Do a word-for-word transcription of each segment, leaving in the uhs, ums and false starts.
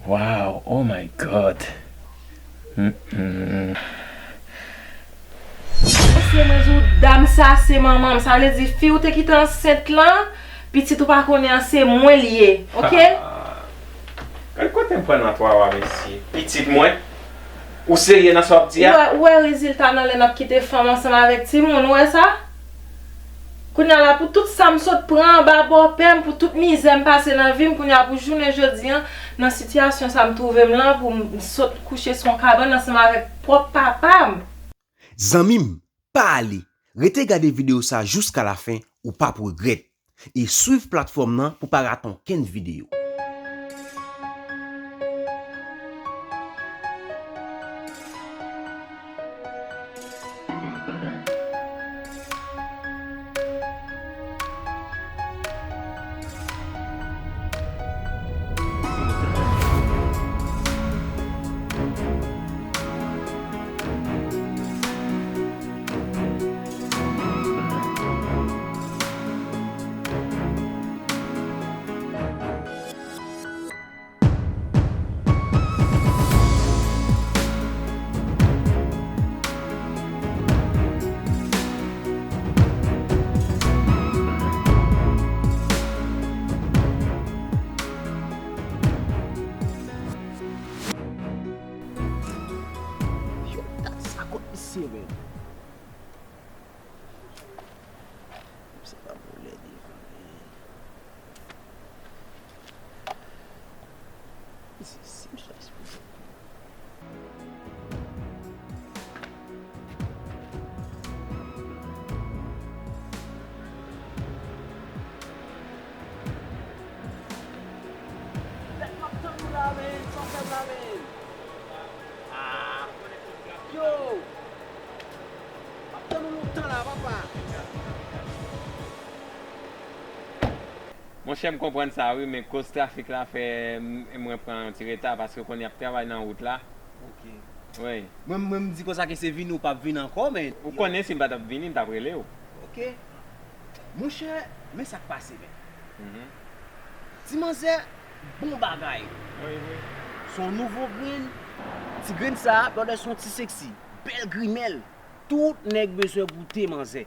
Wow, oh my God. Mm-mm. Mesye, mwen di w, dam sa se manman m. Sa vle di, fi ou te kite ansent lan, pitit ou pa konnen an, se mwen li ye, oke? Gad kote m pran nan twa wa, mesye. Pitit mwen? Ou serye nan sa w ap di a? Ou wè, ou wè rezilta nan lè n ap kite fanm ansanm avèk timoun, ou wè sa? Kounye a la, pou tout sa m sot pran anba bòpè m, pou tout mizè m pase nan vi m, kounye a pou jounen jodi an, nan sitiyasyon sa m twouve m lan, pou m sot kouche sou yon kabann ansanm avèk pwòp papa m. Zanmi m, pa ale! Rete gade videyo sa jiska lafen, ou p ap regrèt. E swiv platfòm nan pou pa rate okenn videyo. Yo, dat sa kot misye menm? Se pa volè devan men. Si, si misye a sipoze. Nèg m ap tann ou la, men, sa w fè m la, men? Ah. Yo! M ap tann ou lontan la, papa. Monchè, m konprann sa wi, men koz trafik la fè m, mwen pran yon ti reta paske kounye a ap travay nan wout la. Ok. Wi. Mwen, mwen m di konsa ke se vini ou p ap vin ankò, men. Ou konnen si m pa t ap vini, m t ap rele w. Ok. Monchè, men sa k pase, men. Mhm. Ti manzè, bon bagay. Wi, wi. Se yon nouvo grenn. Ti grenn sa, brother, se yon ti seksi. Bèl grimèl. Tout nèg bezwen goute manzè.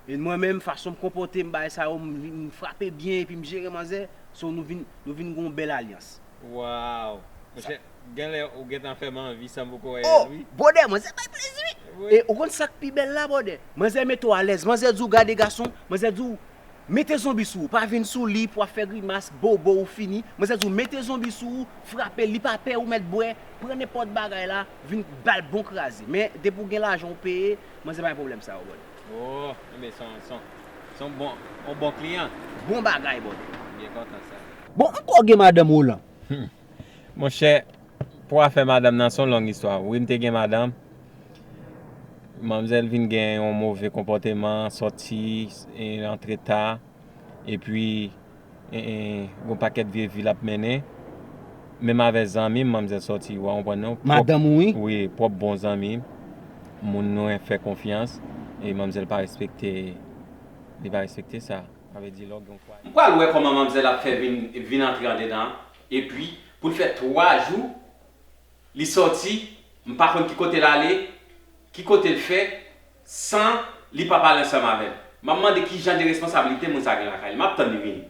E mwen menm, fason m konpòte m, bagay sa yo, m, m frape byen epi m jere manzè. So nou vin, nou vin gen yon bèl alyans. Wow. Monchè, genlè ou gentan fè m anvi san m poko wè Oh, l, wi. Brother, manzè bay plezi, wi. Wi. E ou konn sa k pi bèl la, brother? Manzè mete w alèz. Manzè di w gade gason, manzè di w mete zonbi sou ou. Pa vin sou li pou w ap fè grimas, bobo ou fini. Manzè di w mete zonbi sou ou, frape l, li pa pè, ou mèt bwè, pran nenpòt bagay la, vin ba l bon kraze. Men depi w gen lajan ou peye, manzè pa gen pwoblèm sa yo, brother. Oh, enben se yon, se yon, se yon bon, yon bon kliyan. Bon bagay, brother. M byen kontan sa. Bon, ou twò gen madanm Roland? Monchè, pou afè madanm nan, se yon long istwa. Wi, m te gen madanm. Manmzèl vin gen yon move konpòteman, sòti, e, antre ta. Epi, e, e, gon pakèt vye vi l ap mennen. Menm avè zanmi m, manmzèl sòti, w a konprann non? Pwòp, Madanm ou, wi? Wi, pwòp bon zanmi m. Moun mwen fè konfyans. E manmzèl pa respekte, li pa respekte sa. Sa vle di, lè w gen yon fwaye. M pral wè kòman manmzèl ap fè vin, vin antre andedan an. Epi, pou l fè twa jou, li sòti, m pa konn ki kote l ale, ki kote l fè, san li pa pale ansanm avè m. M ap mande ki jan de responsablite moun sa gen lakay li. M ap tann li vini.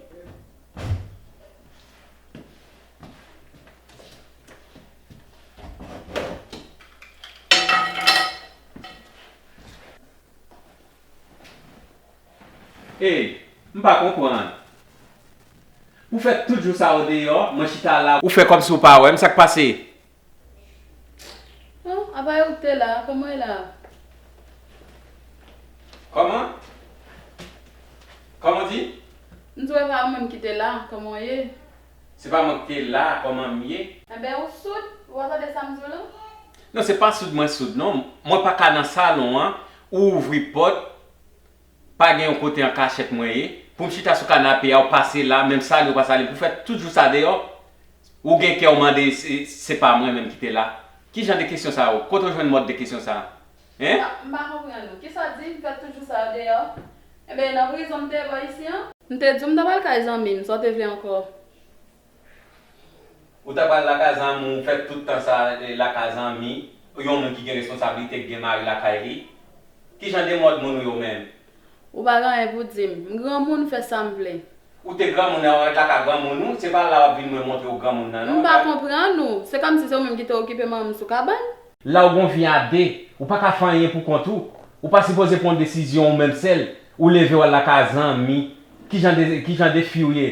Ey, m pa konprann. Ou fè tout jou sa yo deyò, mwen chita la, ou fè kòmsi ou pa wè m, sa k pase? Oh, apa yo te la, kòman e la? Kòman? Kòman di? M di w e pa mwen ki te la, kòman w ye? Se pa mwen ki te la, kòman m ye? Enben, ou soud? Ou pa tande sa m di w lan? Non, se pa soud mwen soud, non. Mwen pa ka nan salon an, ou ouvri pòt, pa gen yon kote an kachèt mwen ye, pou m chita sou kanape a, ou pase la, menm salye ou pa salye m, pou fè tout jou sa deyò, ou gen kè w mande se, se pa mwen menm ki te la. Ki jan de kesyon sa yo? Kote w jwenn mòd de kesyon sa? Hein? M pa konprann ou. Kisa w di, m fè tout jou sa yo deyò? Enben, nan prizon m te bò isi an? M te di w m ta pral kay zanmi m, sa w te vle ankò? Ou ta pral lakay zanmi w, ou fè tout tan sa, eh, lakay zanmi, yon moun ki gen responsablite, ki gen mari lakay li. Ki jan de mòd moun ou yo menm? Ou pa gen anyen pou di m. M granmoun, m fè sa m vle. Ou te granmoun, lè w ret lakay granmoun ou, se pa la w ap vin mwen montre w granmoun nan, non. M pa konprann ou. Se kòmsi se ou menm ki te okipe manman m sou kabann. La w gon vi a de, ou pa ka fè anyen pou kont ou. Ou pa sipoze pran yon desizyon ou menm sèl. Ou leve w al lakay zanmi. Ki jan de, ki jan de fi w ye?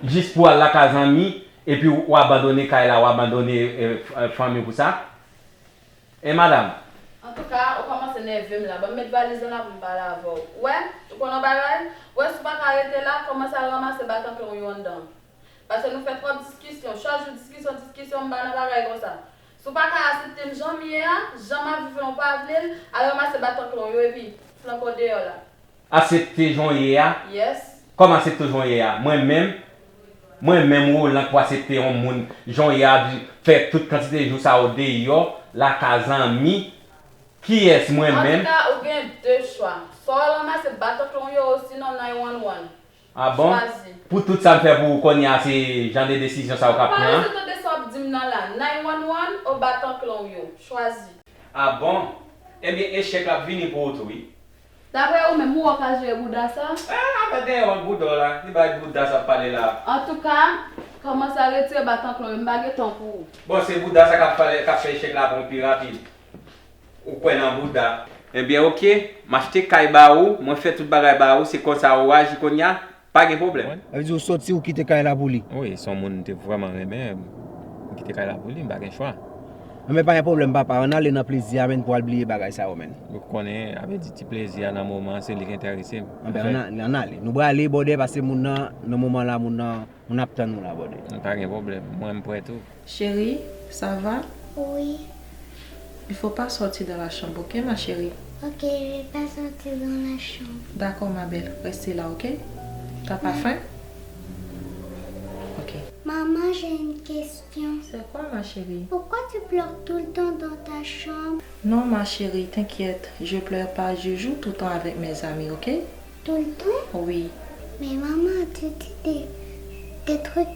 Jis pou w al lakay zanmi, epi w abandone kay la, w abandone, eh, f-, eh, fanmi w pou sa? E madanm? Antouka, ou kòmanse nève m la. Ban m met valiz lan la pou m pale avè w. Ou wè, ou konn yon bagay? Ou wè, si w pa ka rete la, kòmanse al ranmase batankle w yo anndan. Paske nou fè twòp diskisyon. Chak jou diskisyon, diskisyon, m pa nan bagay konsa. Si w pa ka aksepte m jan m ye a, jan m ap viv lan, ou pa vle l, al ranmase batankle w yo epi flanke w deyò la. Aksepte jan w ye a? Yes. Kòman aksepte w jan w ye a? Mwen menm, mwen menm Roland k pou aksepte yon moun jan w ye a, fè tout kantite jou sa yo deyò, lakay zanmi? Kiyès mwen menm? Antouka, ou gen de chwa. Swa w al ranmase batankle w yo, osinon nine one one. Ah bon? Chwazi. Pou tout sa m fè pou ou kounye a, se jan de desizyon sa ou k ap pran an? Pa bezwen tande sa w ap di m nan la. Nine one one ou batankle w yo. Chwazi. Ah bon? Ebyen, echèk la ap vini pou ou tou, wi. Daprè ou menm, ou wè w ka jere bouda sa? Ah, pa gen wòl bouda w la. Li bay bouda sa ap pale la. Antouka, kòmanse al retire batankle w yo, m pa gen tan pou ou. Bon, se bouda sa k ap pale, k ap fè echèk la pran pi rapid. Ou kwè nan bouda. Ebyen, oke, m achte kay ba ou, mwen fè tout bagay ba ou, se konsa ou aji kounye a, pa gen pwoblèm. Sa vle di ou soti, ou kite kay la pou li? Wi, se yon moun m te vrèman renmen, m kite kay la pou li, m pa gen chwa. Enben, pa gen pwoblèm, papa, ann ale nan plezi a, menn, pou al bliye bagay sa yo, menn. Ou konnen, sa vle di ti plezi a nan moman an, se li k enterese m. Enben, ann a-, ann ale. Nou prale, brother, paske moun nan, nan moman la, moun nan, moun ap tann ou la, brother. Pa gen pwoblèm, mwen, m prè tou. Chérie, ça va? Oui. Il faut pas sortir dans la chambre, ok, ma chérie? Ok, je vais pas sortir dans la chambre. D'accord, ma belle, restez là, ok? T'as pas faim? Ok. Maman, j'ai une question. C'est quoi, ma chérie? Pourquoi tu pleures tout le temps dans ta chambre? Non, ma chérie, t'inquiète, je pleure pas, je joue tout le temps avec mes amis, ok? Tout le temps? Oui. Mais maman, tu dis des, des trucs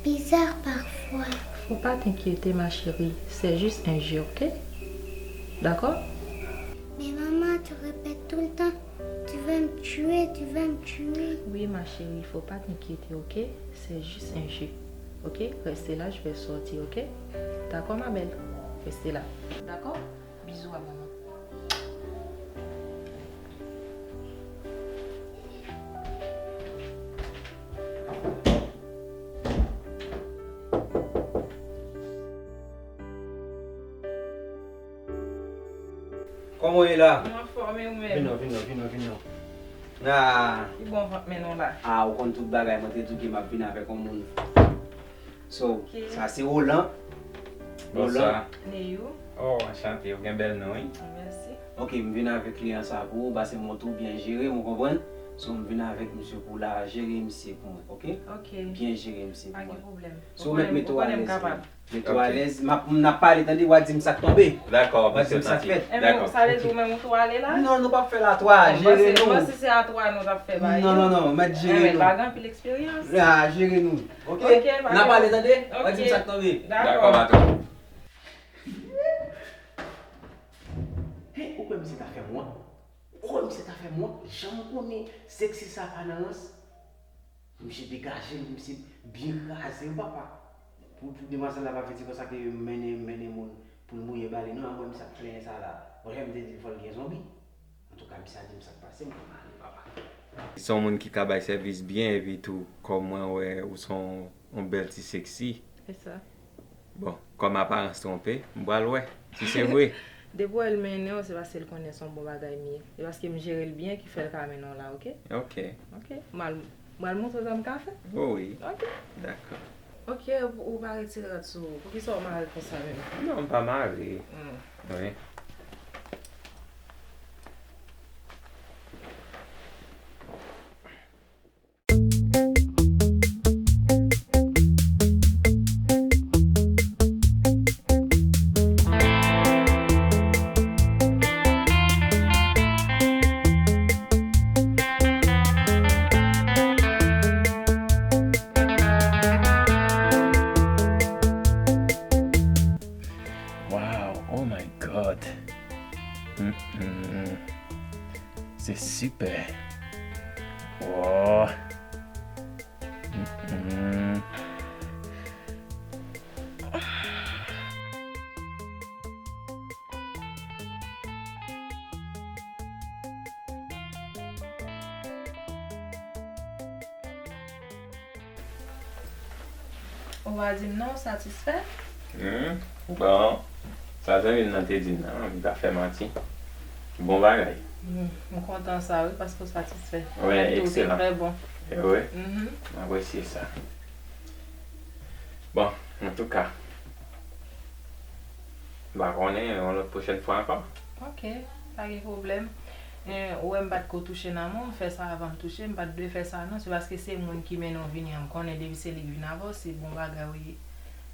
bizarres parfois. Faut pas t'inquiéter, ma chérie. C'est juste un jeu, ok? D'accord? Mais maman, tu répètes tout le temps, tu veux me tuer, tu veux me tuer. Oui, ma chérie, faut pas t'inquiéter, ok? C'est juste un jeu. Ok? Restez là, je vais sortir, ok? D'accord, ma belle? Restez là. D'accord? Bisous à maman. Kòman w ye la? Mwen anfòm, e ou menm? Vin non, vin non, vin non, vin non. Ah. Ki bon vant men nou la? Ah, ou konn tout bagay, mwen te di w ke m ap vin avèk yon moun. So, ok. Sa se Roland. Bonswa. Roland. Neyou. Oh, anchante, ou gen bèl non, wi. Mèsi. Ok, m vin avèk kliyan sa pou ou, paske m wè w byen jere m, ou konprann? So, m vin avèk misye pou w la, jere misye pou mwen, ok? Ok. Byen jere misye pou mwen. Pa gen pwoblèm. Si w mèt mete w alèz, mete w alèz, m ap, n ap pale, tande, w a di m sa k tonbe. Dakò, w a di m sa k fèt. Dakò. Sa vle di ou menm ou tou ale la? Non, nou p ap fè l a twa, jere nou. Bon, si se a twa nou t ap fè bagay yo. Non, non, non, mèt jere nou. Enben, pa gen anpil eksperyans. Ah, jere nou. Ok? Ok, pa gen. N a pale, tande? W a di m sa k tonbe. Dakò. Dakò, patwon. Hey, ou kwè misye ta fè m wont? Ou kwè misye ta fè m wont? Jan m konnen seksi sa pa nan rans. Misye degaje l, misye byen kraze l, papa. Pou, pou demwazèl la pa vin di konsa ke mennen, mennen moun pou l mouye ba li, non, anmwey misye ap plenyen sa la. Bon, jan m te di l fò l gen zonbi. Antouka, misye a di m sa k pase, m pral ale, papa. Se yon moun ki ka bay sèvis byen, epi tou, kòm mwen wè, ou se yon, yon bèl ti seksi. Se sa. Bon, kòm aparans twonpe, m pral wè si se vre. Depi w wè l mennen w, se paske l konnen se yon bon bagay m ye. E paske m jere l byen ki fè l ka mennen w la, ok? Ok. Ok. M al, m al montre w sa m ka fè. O wi. Ok. Dakò. Ok, ou pa retire rad sou ou. Poukisa w mare konsa menm? Non, m pa mare. Hmm. Wi. Mm, mm, mm. C'est super. Oh. Mm, mm. Ou pa di m non, ou satisfè? Hmm, bon, sa zanmi m nan te di m nan, li pa fè manti. Bon bagay. Hmm, m kontan sa wi, paske w satisfè. Wi, Mwen tou, te ekselan. Trè bon. E wi, Mhm. m apresye sa. Bon, antouka, m pa konnen, yon lòt pwochèn fwa ankò. Ok, pa gen pwoblèm. Eh, ou wè m pa t ko touche nan mwen, m fè sa avan m touche, m pa t dwe fè sa non, se paske se moun ki mennen w vini an, m konnen depi se li k vin avè w, se bon bagay ou ye.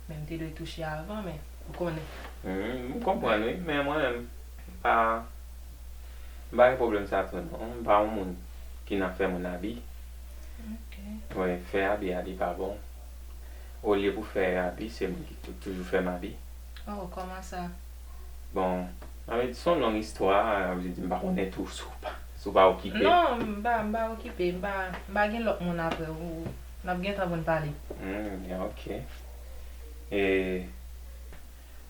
Men m te dwe touche avan, men ou konnen. Hmm, m konprann wi, men mwen menm, m pa, m pa gen pwoblèm sa tou non. M pa yon moun ki nan fè moun abi. Ok. Wi, fè abi a li pa bon. Olye pou fè abi, se moun ki tou- toujou fè m abi. Oh, kòman sa? Bon, sa vle di se yon long istwa, sa vle di m pa konnen tou si w pa, si w pa okipe. Non, m pa, m pa okipe, m pa, m pa gen lòt moun apre ou. N ap gen tan pou n pale. Hmm, ok. E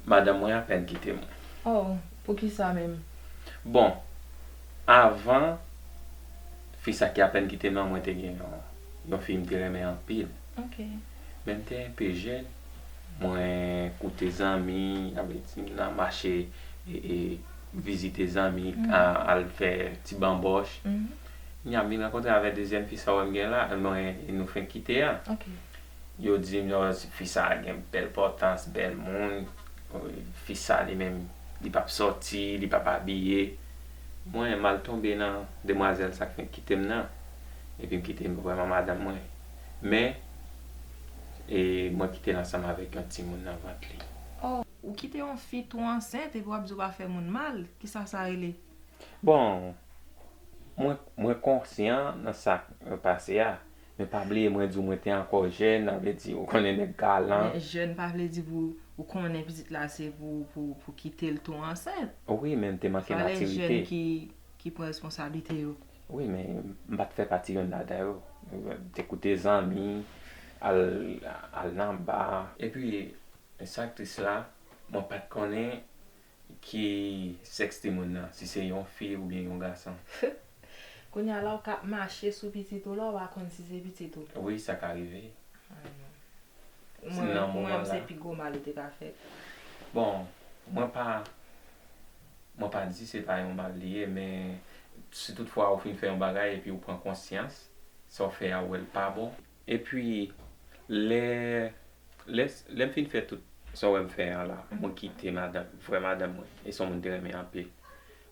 madanm mwen apèn kite mwen. Oh, poukisa menm? Bon, avan, fi sa ki apèn kite m nan, mwen te gen yon, yon fi m te renmen anpil. Ok. Men m te enpe jèn, mwen koute zanmi, sa vle di m nan mache e, e vizite zanmi, Mhm. a- al fè ti banbòch. Mhm. Kounya m vin rankontre avèk dezyèm fi sa w wè m gen la, mwen, e nou fenk kite a. Ok. Yo di m, yo, fi sa gen bèl pòtans, bèl moun. Fi sa li menm, li p ap sòti, li p ap abiye. Mwen, m al tonbe nan demwazèl sa k fenk kite m nan. Epi m kite vrèman madanm mwen. Men, e, mwen kite l ansanm avèk yon timoun nan vant li. Oh, ou kite yon fi tou ansent epi w ap di w pa fè moun mal? Kisa sa rele? Bon, mwen, mwen konsyan nan sa k pase a. Men pa bliye, mwen di w mwen te ankò jèn, sa vle di, ou konnen nèg galan. Men jèn pa vle di pou ou konnen pitit la se pou, pou, pou kite l tou ansent. Wi, men m te manke Fale jèn matirite. Ki, ki pran responsablite yo. Wi, men m pa t fè pati youn ladan yo. M te koute zanmi, al, al nan ba. Epi, sa k tris la, mwen pa t konnen ki sèks timoun nan, si se yon fi oubyen yon gason. Kounye a la ou k ap mache sou pitit ou la, ou pa konn si se pitit ou. Wi, sa ka rive. Ay non. Si Mwen, nan pou mwen, moman se la. Pi gwo mal ou te ka fè. Bon, mwen pa, mwen pa di se pa yon mal li ye, men si toutfwa ou fin fè yon bagay epi ou pran konsyans, sa w fè a ou wè l pa bon. Epi, lè, lè, lè m fin fè tout sa w wè m fè an la, mwen kite madanm, vrè madanm mwen, e se yon moun te renmen anpil.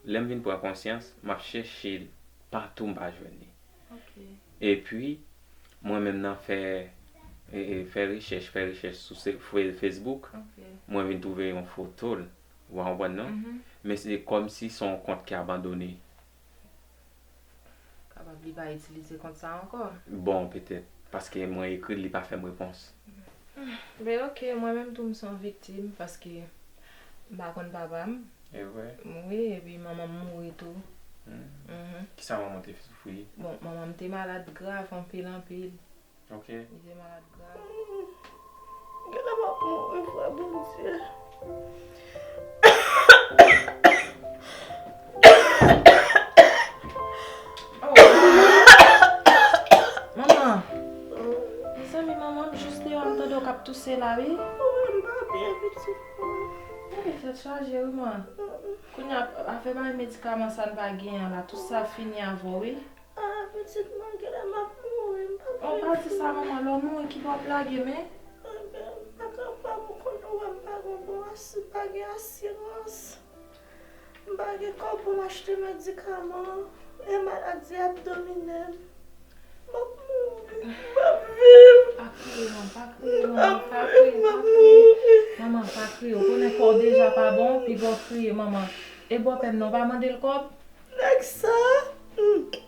Lè m vin pran konsyans, m ap chèche l patou m pa jwenn li. Ok. Epi, mwen menm nan fè, e, e, fè rechèch, fè rechèch sou se- fe- Facebook, Ok. mwen vin twouve yon foto l. Ou konprann non? Mhm. Men se kòmsi se yon kont ki abandone. Kapab li pa itilize kont sa ankò. Bon, petèt, paske mwen ekri l, li pa fè m repons. Men ok, mwen menm tou m se yon viktim, paske m pa konn papa m. E vre? Wi, epi manman m mouri tou. Hmm. Mhm. Kisa manman te soufri? Bon, manman m te malad grav anpil, anpil. Ok. Li te malad grav. Genlè m ap mouri, frè Bondye. Oh. Manman. Mezanmi, manman, m jis deyò, m tande w k ap touse la, wi. Wi, m pa byen, pitit mwen. Ou gen tèt chaje, wi, man. Kounye a, afè bay medikaman sa n pa genyen la, tout sa fini avè w, wi. Ah, pitit mwen, genlè m ap mouri, m pa byen. Oh, pa di sa, manman, lè w mouri, ki bò w ap lage, men? Enben, m pa kapab, ou konn ou wè m pa gen bon asi-, m pa gen asirans. M pa gen kòb pou m achte medikaman, e maladi ap domine m. M ap mouri, m ap viv. Pa kriye, non, pa kriye, manman, pa kriye, pa kriye. Manman, pa kriye, ou konnen kò w deja pa bon, pi bò w kriye, manman. E bòpè m nan, ou pa mande l kòb? Nèg sa, hmm, lè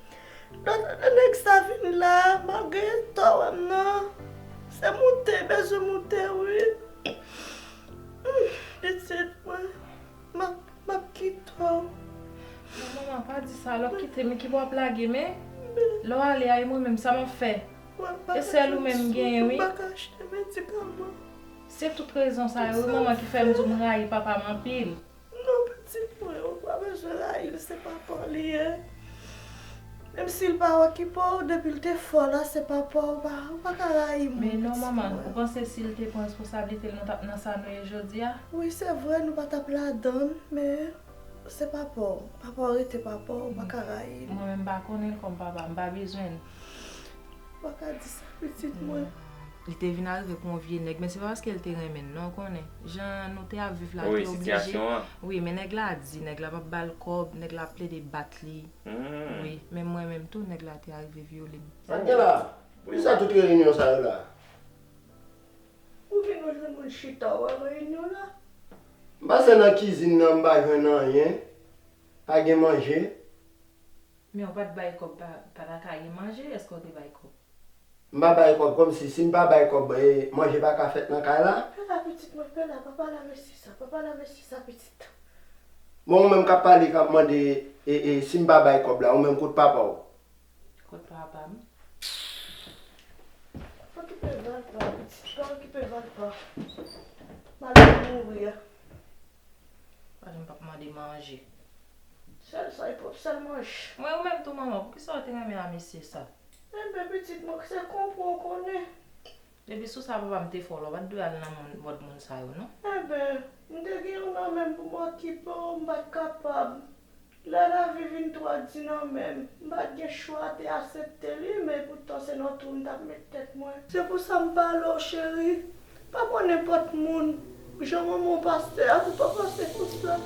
w tande nèg sa vin la, malgre tò w wè m nan, se moute, bezwen moute, wi. Hmm, pitit mwen, m ap, m ap kite w. Kite m, ki bò w ap lage men? Lè w ale a, e mwen menm, sa m ap fè? E sèl ou menm m genyen, wi. M pa ka achte medikaman. Se tout rezon sa yo, wi, manman, ki fè m di w m rayi papa m anpil. Non, pitit mwen, ou pa bezwen rayi l, se papa w li ye. Menm si l pa okipe w, depi l te fè w la, se papa w, ou pa, ou pa ka rayi moun, pitit mwen. Men non, manman, ou panse si l te pran responsablite l, nou t ap nan sa nou ye jodi a? Wi, se vre, nou pa t ap ladan l, men se papa w. Papa w rete papa w, ou pa ka rayi l. Mwen menm m pa konnen l kòm papa, m pa bezwen l. Ou pa ka di sa, pitit mwen. Li te vin arive pou yon vye nèg, men se pa paske l te renmen l, non, ou konnen. Jan nou te ap viv la, l te oblije. Wi, men nèg la di, nèg la p ap ba l kòb, nèg la plede bat li. Wi, men mwen menm tou, nèg la te arive vyole m. Sa k gen la? Poukisa tout reyinyon sa yo la? Ou vin ou jwenn moun chita, ou wè reyinyon la? M pase nan kizin nan, m pa jwenn anyen. Pa gen manje. Men ou pa t bay kòb, pa, pa ta ka gen manje, èske w te bay kòb? M pa bay kòb, kòmsi si m pa bay kòb, e, manje pa ka fèt nan kay la? Pè la, pitit mwen, pè la, pa pale a mesye sa, pa pale a mesye sa, pitit. Bon, ou menm k ap pale, k ap mande, e, e, si m pa bay kòb la, ou menm kot papa w? Kot papa m? Pa okipe Valpa, pitit, pa okipe Valpa. Malere mouri a. Pale m p ap mande manje. Sèl sa, e pwòp sèl manje. Mwen, ou menm tou, manman, poukisa w te renmen a mesye sa? Enben, pitit mwen, se konprann w konnen. Depi sou sa papa m te fè w la, w pa t dwe al nan moun, mòd moun sa yo, non. Enben, m te gen yon nan men m pou m okipe w, m pa t kapab. Lè lavi vin twò di nan men m, m pa t gen chwa, te aksepte li, men poutan se nan twou m t ap met tèt mwen. Se pou sa m pale w, cheri. Pa pran nenpòt moun. Jan manman w pase a, pou pa pase konsa.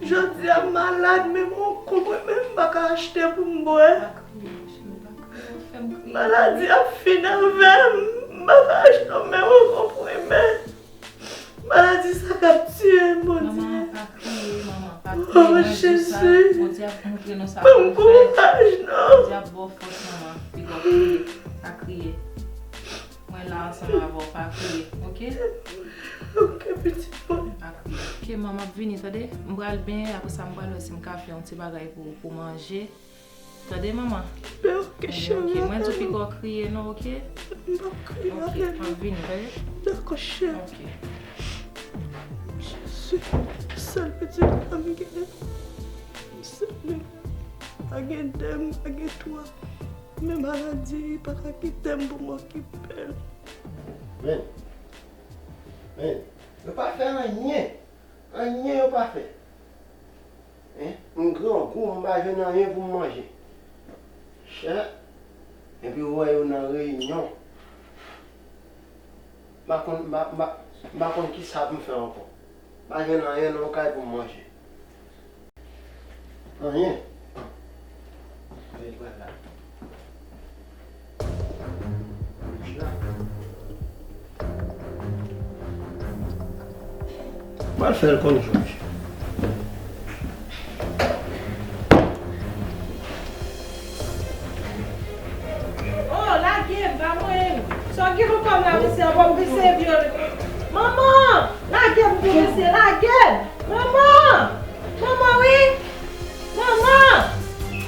Jodi a m malad, men m on kon mwen menm m pa ka achte pou m bwè. Pa kriye, cheri, pa kriye. Ou fè m kriye. Maladi ap fin avè m. M pa ka achte yon menm yon konprime. Maladi sa k ap tiye m, Bondye. Manman, pa kriye, manman, pa kriye. Oh, Jezi. Bondye ap montre nou sa pou nou fè. Ban m kouraj, non. Bondye ap ba w fòs, manman. Piga w kriye. Pa kriye. Mwen la ansanm avè w, pa kriye, oke? Oke, pitit mwen. Pa kriye. Oke, manman, m ap vini, tande? M pral benyen, apre sa, m pral wè si m ka fè yon ti bagay pou, pou manje. Tande, manman? Enben, oke, cheri, oke. Mwen di w piga w kriye, non, oke? M p ap kriye, oke, m ap vini, tande? Dakò, cheri. Oke. Jezi, sèl pitit la m gen. M sèl nèg la. Pa gen de, m pa gen twa. Men maladi pa ka kite m pou m okipe l. Men, men, yo pa fè anyen. Anyen yo pa fè. Hein? M grangou, m pa jwenn anyen pou m manje. Chè. Epi ou wè yo nan reyinyon. M pa konn, m pa, m pa, m pa konn kisa pou m fè ankò. M pa jwenn anyen nan kay pou m manje. Anyen. Anyen pral la. Pral fè l konn jòj. Oh, lage m, pa mwen. Sa w gen pou kòm la, mesye, a bon, mesye vyole. Manman, lage m tou, mesye, lage m. Manman! Manman, wi! Manman!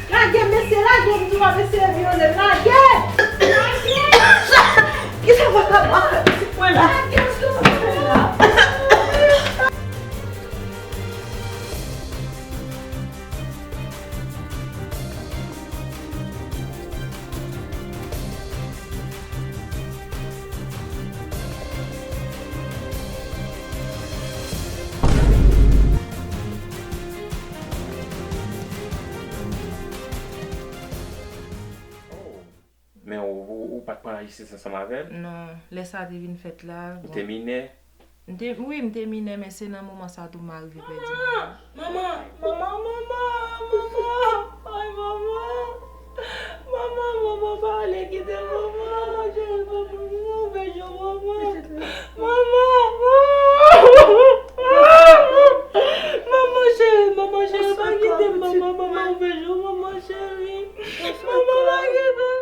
Lage m, mesye, lage m, di w a mesye vyole m, lage m! Lage m! Kisa papa m ap fè pitit mwen la? Lage m, di w a mesye vyole m. Men ou, ou, ou pa t pran lajistis ansanm avè l? Non, lè sa te vin fèt la, bon. Ou te minè? M te, wi, m te minè, men se nan moman sa tou m arive pèdi manman. Manman, manman, manman, manman, ay, manman. Manman, manman, pa ale kite m, manman, manman, cheri, manman, manman, ou bejou, manman. Manman, manman, manman, cheri, manman, cheri, pa kite m, manman, manman, ou bejou, manman, cheri. Manman, pa kite m.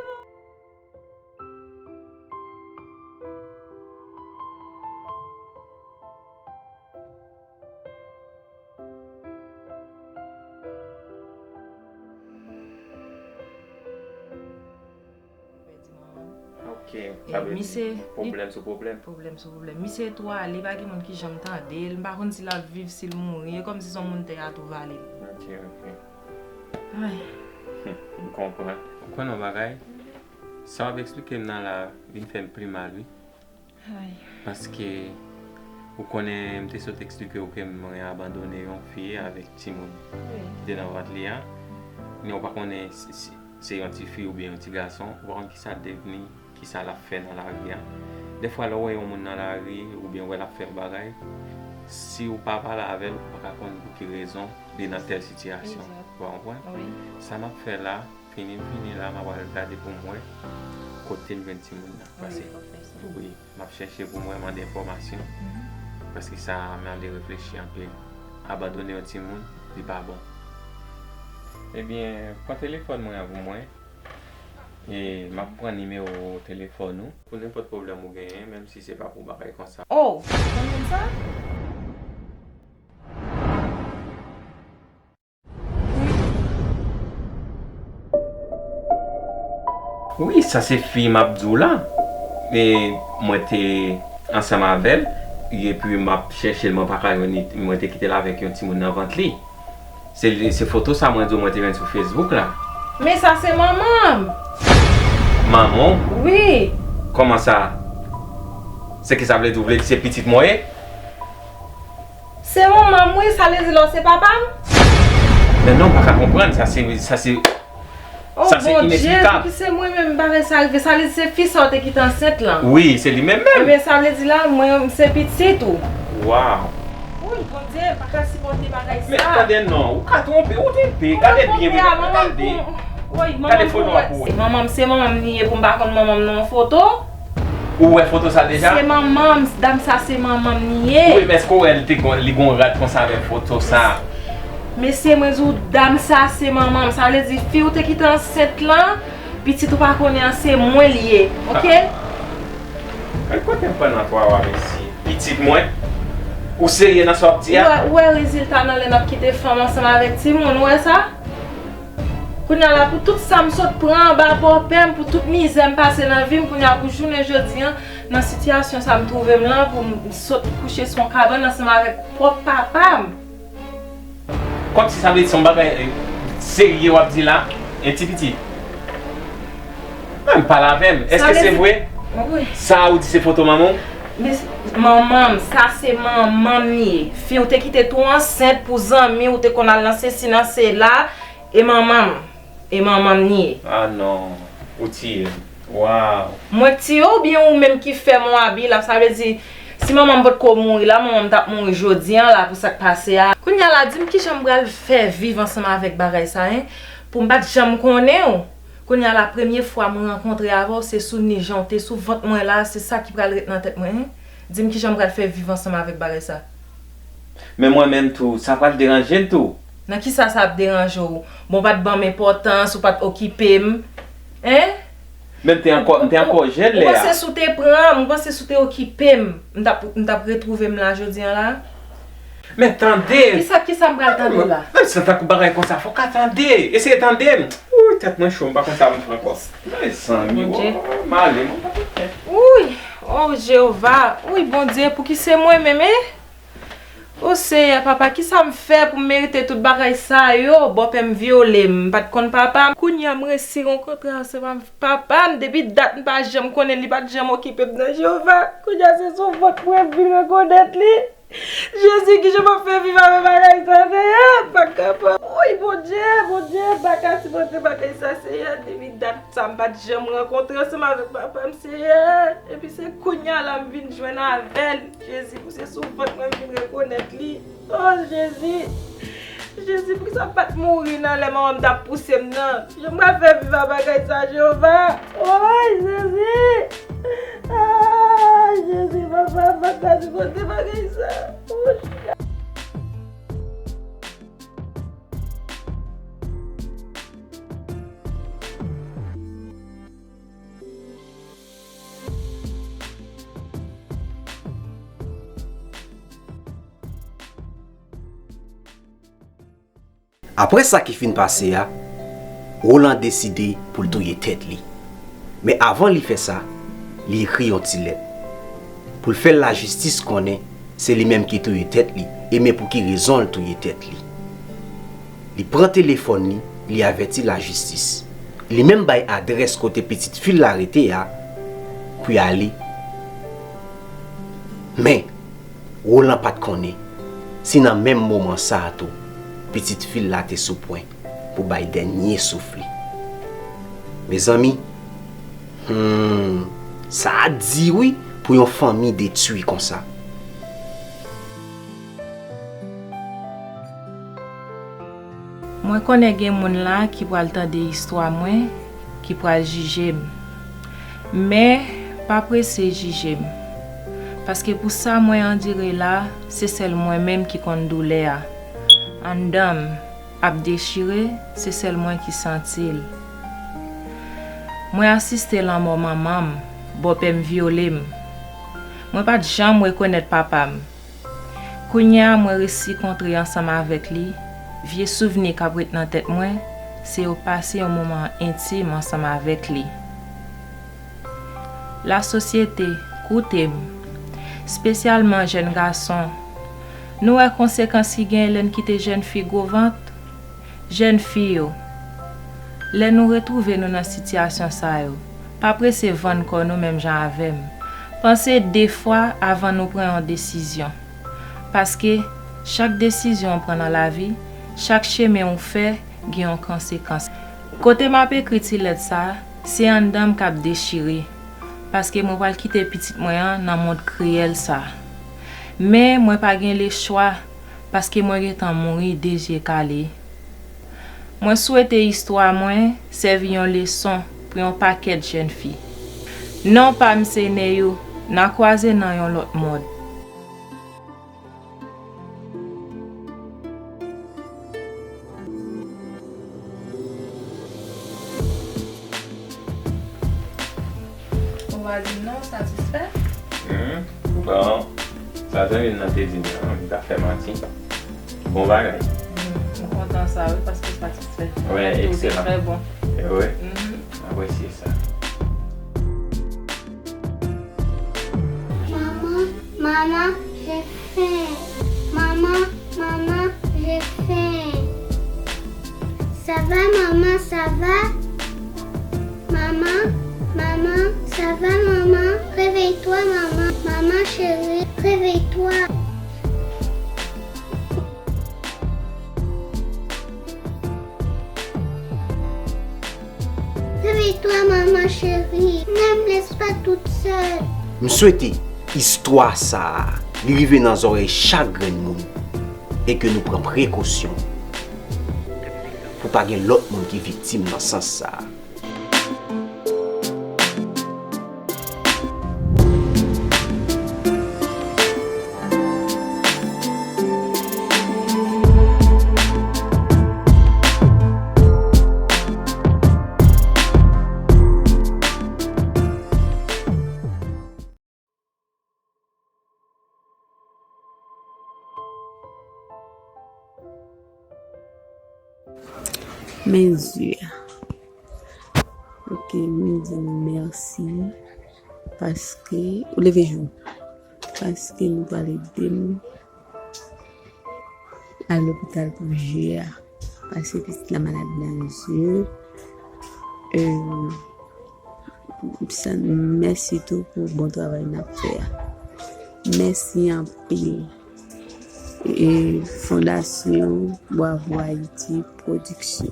Ok, sa vle di pwoblèm sou pwoblèm. Pwoblèm sou pwoblèm. Misye tou ale, pa gen moun ki janm tande l. M pa konn si l ap viv, si l mouri. E kòmsi se yon moun tè a tou vale l. Ok, ok. Ay. M konprann. Ou konn yon bagay? Sa w ap eksplike m nan la vin fè m pi mal, wi. Ay. Paske ou konnen m te sot eksplike w ke mwen abandone yon fi avèk timoun ki te nan vant li a. Men ou pa konnen si, si se yon ti fi oubyen yon ti gason, ou pa konn ki sa devni, ki sa l ap fè nan lari a. Dèfwa, lè w wè yon moun nan lari, oubyen w wè l ap fè yon bagay, si w pa pale avè l, ou pa ka konn pou ki rezon li nan tèl sitiyasyon. Ou pa konprann? Sa n ap fè la, fini m fini la, m a pral gade pou m wè kote m jwenn timoun nan. Paske, wi, m ap chèche pou m wè, mande enfòmasyon. Paske sa, m ap reflechi anpil. Abandone yon timoun, li pa bon. Ebyen, pran telefòn mwen an pou mwen. E m ap pran nimewo telefòn ou pou nenpòt pwoblèm ou genyen, menm si se pa pou bagay konsa. Oh, ou konn moun sa? Wi, sa se fi m ap di w la. E mwen te ansanm avè l, epi m ap chèche l, mwen pa ka jwenn li, mwen te kite l avèk yon timoun nan vant li. Se li, se foto sa mwen di w mwen te jwenn sou Facebook la. Men sa se manman m. Manman w? Wi. Kòman sa? Se ki sa vle di, w vle di se pitit mwen w ye? Se manman m, wi, sa vle di lè w se papa m? Men non, m pa ka konprann, sa se, sa se, oh, sa se Bondye, ineksplikab. Pou ki se mwen menm bagay sa rive? Sa vle di se fi sa w te kite ansent lan? Wi, se li menm menm. Ebyen, sa vle di la, mwen, m se pitit ou. Waw. Wi, Bondye, m pa ka sipòte bagay sa. Men tande non, ou ka twonpe, ou twonpe. Gade byen, gade. Gade foto a pou ou. Manman m, se manman m li ye pou m pa konn manman m nan yon foto? Ou wè foto sa deja? Se manman m, dam sa se manman m li ye. Wi, men èske w wè li te gon, li gon rad konsa avèk foto sa? Mesye, mwen di w, dam sa se manman m. Sa vle di fi w te kite ansent lan, pitit ou pa konnen an se mwen li ye, oke? Gad kote m pran nan twa wa, mesye. Pitit mwen? Ou serye nan sa w ap di a? Ou wè, ou wè rezilta nan lè n ap kite fanm ansanm avèk timoun, ou wè sa? Kounye a la, pou tout sa m sot pran anba bòpè m, pou tout mizè m pase nan vi m, kounye a pou jounen jodi a, nan sitiyasyon sa m twouve m lan, pou m sot kouche sou yon kabann ansanm avèk pwòp papa m. Kòmsi sa vle di se yon bagay, eh, serye w ap di la, en ti pitit. Menm pale avè m. Èske se vre? Wi. Sa ou di se foto manman w? Men, manman m, sa se manman m li ye. Fi w te kite tou ansent pou zanmi w, te konn al nan sesi nan sela, e manman m, e manman m li ye. Ah non, ou tiye m. Waw. Mwen k tiye w oubyen ou menm ki fè m yon abi la, sa vle di, si manman m potko mouri la, manman m t ap mouri jodi a la pou sa k pase a. Kounye a la, di m kijan m pral fè viv ansanm avèk bagay sa, en? Pou m pa t janm konnen w. Kounye a la, premye fwa mwen rankontre avè w, se sou ni jan w te sou vant mwen la, se sa ki pral ret nan tèt mwen, en? Di m kijan m pral fè viv ansanm avèk bagay sa. Men mwen menm tou, sa pral deranje m tou. Nan kisa sa ap deranje w? Bon, w pa t ban m enpòtans, ou pa t okipe m. En? Men m te ankò, m te ankò jèn lè a. Ou panse si w te pran m, ou panse si w te okipe m, m t ap, m t ap retwouve m la jodi a la? Men tande! Kisa, kisa m pral tande la? Menm si tankou bagay konsa, fò w ka tande! Eseye tande m! Wouy, tèt mwen cho, m pa konn sa pou m fè ankò. Mezanmi, oh, m ale, mwen pa konn fè. Wouy! Oh, Jewova! Wouy, Bondye, pouki se mwen menm, en? O Seyè, papa, kisa m fè pou m merite tout bagay sa yo? Bòpè m vyole m, m pa t konn papa m. Kounye a m resi rankontre ansanm avèk papa m. Depi dat m pa janm konnen, li pa t janm okipe m nan, Jewova. Kounye a se sou vant mwen m vin rekonèt li. Jezi, kijan m ap fè viv avèk bagay sa, Seyè? M pa kapab. Woy, Bondye, Bondye, m pa ka sipòte bagay sa, Seyè. Depi dat sa, m pa t janm rankontre ansanm avèk papa m, Seyè. Epi se kounye a la m vin jwenn avè l. Jezi, pou se sou vant mwen m vin rekonèt li. O Jezi! Jezi, poukisa m pa t mouri nan lè manman m t ap pouse m nan? Jan m pral fè viv a bagay sa, Jewova? Oy, Jezi! Ay, Jezi, papa, m pa ka sipòte bagay sa. Oy. Apre sa ki fin pase a, Roland deside pou l touye tèt li. Men avan li fè sa, Li ekri yon ti lèt pou l fè lajistis konnen se li menm ki touye tèt li, e men pou ki rezon l touye tèt li. Li pran telefòn li, li avèti lajistis. Li menm bay adrès kote pitit fi l la rete a pou y ale. Men, Roland pa t konnen si nan menm moman sa a tou, pitit fi l la te sou pwen pou bay dènye souf li. Mezanmi, hmm, sa a di wi pou yon fanmi detwi konsa. Mwen konnen gen moun la ki pral tande istwa mwen, ki pral jije m. Men, pa prese jije m. Paske pou sa mwen andire la, se sèl mwen menm ki konn doulè a. Anndan m ap dechire, se sèl mwen ki santi l. Mwen asiste lanmò manman m, bòpè m vyole m. Mwen pa t janm rekonèt papa m. Kounye a mwen resi kontre ansanm avèk li, vye souvni k ap ret nan tèt mwen, se yo pase yon moman entim ansanm avèk li. Lasosyete, koute m, espesyalman jèn gason. Nou wè konsekans ki genyen lè n kite jèn fi gwo vant? Jèn fi yo, lè nou retwouve nou nan sitiyasyon sa yo, pa prese vann kò nou menm jan avè m. Panse de fwa avan nou pran yon desizyon. Paske, chak desizyon w pran nan lavi, chak chemen ou fè, gen yon konsekans. Kote m ap ekri ti lèt sa, se anndan m k ap dechire. Paske mwen pral kite pitit mwen an nan mond kriyèl sa. Men, mwen pa gen lechwa, paske mwen gentan mouri de zye kale. Mwen swete istwa mwen sèvi yon leson pou yon pakèt jèn fi. Non pa m se Neyou, n a kwaze nan yon lòt mond. Ou pa di m non, ou satisfè? Hmm, bon, sa zanmi m nan te di m nan, li pa fè manti. Bon bagay. Hmm, m kontan sa wi, paske w satisfè. Wi, ekselan. Trè bon. E wi. M apresye sa. Maman, maman, j'ai faim. Maman, maman, j'ai faim. Ça va, maman, ça va? Maman, maman, ça va, maman? Réveille-toi, maman. Maman chérie, réveille-toi. Réveille-toi, maman chérie. Ne me laisse pas toute seule. M swete istwa sa a li rive nan zòrèy chak grenn moun e ke nou pran prekosyon pou pa gen lòt moun ki viktim nan sans sa a. Men zye a. Ok, m di nou mèsi paske ou leve jou. Paske nou pral ede m al lopital pou je a. Paske pitit la malad nan je. Euh, sa, mèsi tou pou bon travay n ap fè a. Mèsi anpil. E Fondasyon Bravo Haïti Production.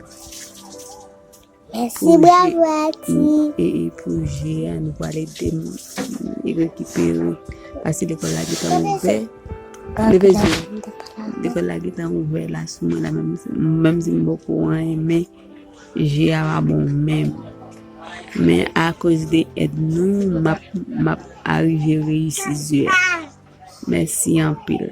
Mèsi, Bravo Haïti. E, e pou je a, nou pral ede m rekipere. Paske lekòl la gentan ouvè. Leve je. Lekòl la gentan ouvè la sou mwen la, menm, menm si m poko anyen, men je a pa bon menm. Men akoz de èd nou, m ap, m ap arive reyisi je a. Mèsi anpil.